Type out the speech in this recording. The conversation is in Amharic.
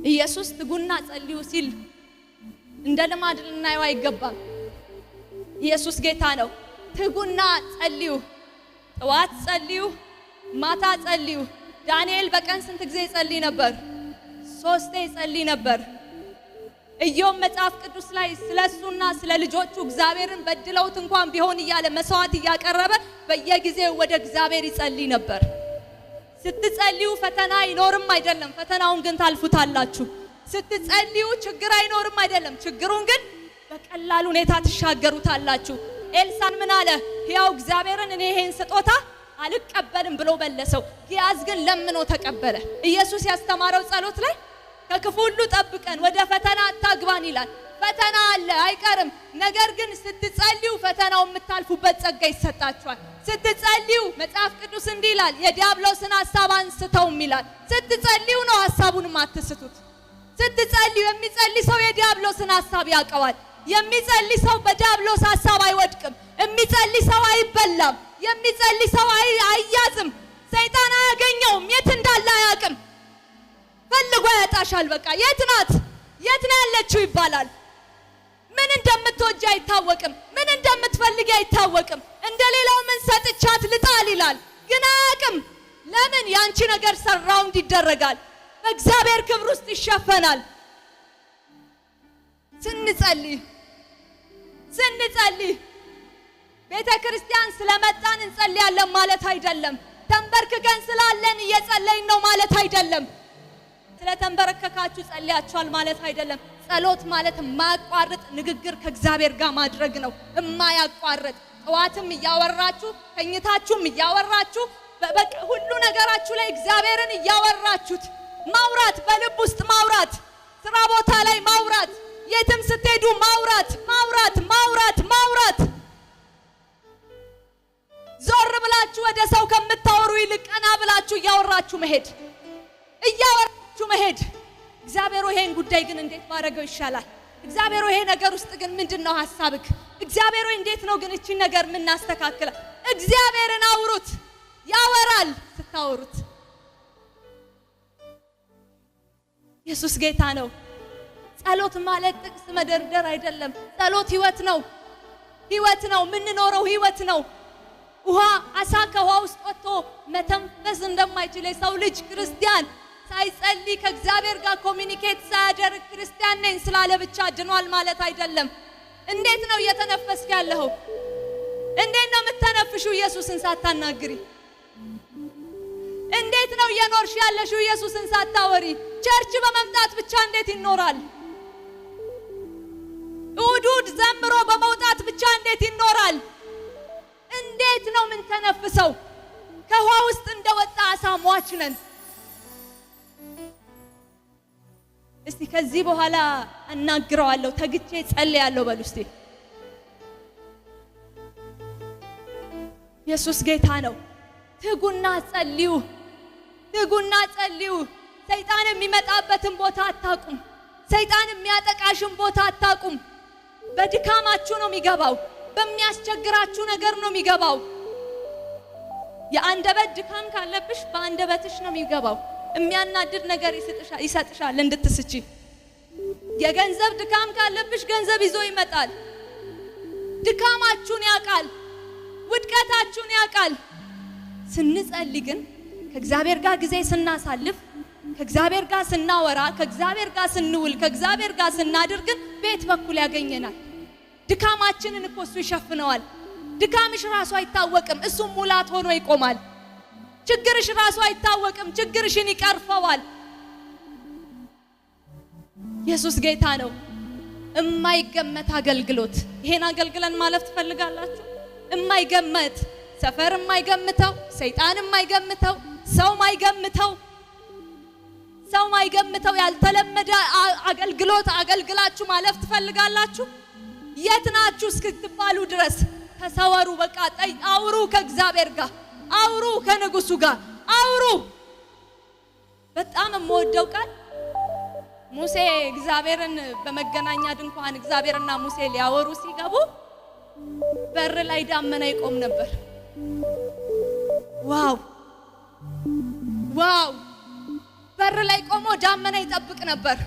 ኢየሱስ ትጉና ጸልዩ ሲል እንደ ልማድ ልናየው አይገባም። ኢየሱስ ጌታ ነው። ትጉና ጸልዩ፣ ጠዋት ጸልዩ፣ ማታ ጸልዩ። ዳንኤል በቀን ስንት ጊዜ ይጸልይ ነበር? 3 ይጸልይ ነበር። ኢዮብ መጽሐፍ ቅዱስ ላይ ስለሱና ስለ ልጆቹ እግዚአብሔርን በድለውት እንኳን ቢሆን እያለ መስዋዕት እያቀረበ በየጊዜው ወደ እግዚአብሔር ይጸልይ ነበር። ስትጸልዩ ፈተና አይኖርም አይደለም፣ ፈተናውን ግን ታልፉታላችሁ። ስትጸልዩ ችግር አይኖርም አይደለም፣ ችግሩን ግን በቀላል ሁኔታ ትሻገሩታላችሁ። ኤልሳን ምን አለ? ሕያው እግዚአብሔርን እኔ ይሄን ስጦታ አልቀበልም ብሎ መለሰው። ግያዝ ግን ለምኖ ተቀበለ። ኢየሱስ ያስተማረው ጸሎት ላይ ከክፉ ሁሉ ጠብቀን ወደ ፈተና አታግባን ይላል። ፈተና አለ አይቀርም። ነገር ግን ስትጸልዩ ፈተናው የምታልፉበት ጸጋ ይሰጣችኋል። ስትጸልዩ መጽሐፍ ቅዱስ እንዲህ ይላል፣ የዲያብሎስን ሐሳብ አንስተውም ይላል። ስትጸልዩ ነው ሐሳቡን አትስቱት። ስትጸልዩ የሚጸልይ ሰው የዲያብሎስን ሐሳብ ያውቀዋል። የሚጸልይ ሰው በዲያብሎስ ሐሳብ አይወድቅም። የሚጸልይ ሰው አይበላም። የሚጸልይ ሰው አይያዝም። ሰይጣን አያገኘውም። የት እንዳለ አያውቅም። ፈልጎ ያጣሻል። በቃ የት ናት? የት ነው ያለችው ይባላል። ምን እንደምትወጂ አይታወቅም። ምን እንደምትፈልጊ አይታወቅም። እንደሌላው ምን ሰጥቻት ልጣል ይላል፣ ግን አያውቅም። ለምን? ያንቺ ነገር surround ይደረጋል። በእግዚአብሔር ክብር ውስጥ ይሸፈናል። ስንጸልይ ስንጸልይ ቤተክርስቲያን ስለመጣን እንጸልያለን ማለት አይደለም። ተንበርክከን ስላለን እየጸለይን ነው ማለት አይደለም። ስለተንበረከካችሁ ጸልያችኋል ማለት አይደለም። ጸሎት ማለት የማያቋርጥ ንግግር ከእግዚአብሔር ጋር ማድረግ ነው። የማያቋርጥ ጠዋትም እያወራችሁ ተኝታችሁም እያወራችሁ በቃ ሁሉ ነገራችሁ ላይ እግዚአብሔርን እያወራችሁት ማውራት፣ በልብ ውስጥ ማውራት፣ ስራ ቦታ ላይ ማውራት፣ የትም ስትሄዱ ማውራት ማውራት ማውራት ማውራት። ዞር ብላችሁ ወደ ሰው ከምታወሩ ይልቅ ቀና ብላችሁ እያወራችሁ መሄድ እያወራችሁ መሄድ። እግዚአብሔር ይሄን ጉዳይ ግን እንዴት ባደረገው ይሻላል? እግዚአብሔር ይሄ ነገር ውስጥ ግን ምንድነው ሐሳብክ? እግዚአብሔር እንዴት ነው ግን እቺን ነገር የምናስተካክለው? እግዚአብሔርን አውሩት። ያወራል ስታወሩት። ኢየሱስ ጌታ ነው። ጸሎት ማለት ጥቅስ መደርደር አይደለም። ጸሎት ህይወት ነው። ህይወት ነው። የምንኖረው ህይወት ነው። ውሃ አሳ ከውሃ ውስጥ ወጥቶ መተንፈስ እንደማይችል የሰው ልጅ ክርስቲያን ሳይጸልይ ከእግዚአብሔር ጋር communicate ሳያደርግ ክርስቲያን ነኝ ስላለ ብቻ ድኗል ማለት አይደለም። እንዴት ነው እየተነፈስክ ያለኸው? እንዴት ነው የምትተነፍሺው ኢየሱስን ሳታናግሪ? እንዴት ነው እየኖርሽ ያለሽው ኢየሱስን ሳታወሪ? church በመምጣት ብቻ እንዴት ይኖራል? እሑድ እሑድ ዘምሮ በመውጣት ብቻ እንዴት ይኖራል? እንዴት ነው ምን ተነፍሰው? ከውሃ ውስጥ እንደወጣ አሳ ሟች ነን። እስቲ ከዚህ በኋላ አናግረዋለሁ፣ ተግቼ ጸልያለሁ በሉ እስቲ። ኢየሱስ ጌታ ነው። ትጉና ጸልዩ፣ ትጉና ጸልዩ። ሰይጣን የሚመጣበትን ቦታ አታቁም። ሰይጣን የሚያጠቃሽን ቦታ አታቁም። በድካማችሁ ነው የሚገባው። በሚያስቸግራችሁ ነገር ነው የሚገባው። የአንደበት ድካም ካለብሽ በአንደበትሽ ነው የሚገባው። የሚያናድድ ነገር ይሰጥሻል እንድትስቺ። የገንዘብ ድካም ካለብሽ ገንዘብ ይዞ ይመጣል። ድካማችሁን ያውቃል፣ ውድቀታችሁን ያውቃል። ስንጸልይ ግን ከእግዚአብሔር ጋር ጊዜ ስናሳልፍ፣ ከእግዚአብሔር ጋር ስናወራ፣ ከእግዚአብሔር ጋር ስንውል፣ ከእግዚአብሔር ጋር ስናድር ግን ቤት በኩል ያገኘናል። ድካማችንን እኮ እሱ ይሸፍነዋል። ድካምሽ ራሱ አይታወቅም፣ እሱ ሙላት ሆኖ ይቆማል። ችግርሽ ራሱ አይታወቅም፣ ችግርሽን ይቀርፈዋል። ኢየሱስ ጌታ ነው። የማይገመት አገልግሎት። ይሄን አገልግለን ማለፍ ትፈልጋላችሁ? የማይገመት ሰፈር የማይገምተው፣ ሰይጣን የማይገምተው፣ ሰው ማይገምተው፣ ሰው ማይገምተው ያልተለመደ አገልግሎት አገልግላችሁ ማለፍ ትፈልጋላችሁ? የት ናችሁ እስክትባሉ ድረስ ተሰወሩ። በቃ አውሩ ከእግዚአብሔር ጋር አውሩ፣ ከንጉሱ ጋር አውሩ። በጣም የምወደው ቃል ሙሴ እግዚአብሔርን በመገናኛ ድንኳን እግዚአብሔርና ሙሴ ሊያወሩ ሲገቡ በር ላይ ዳመና ይቆም ነበር። Wow wow! በር ላይ ቆሞ ዳመና ይጠብቅ ነበር።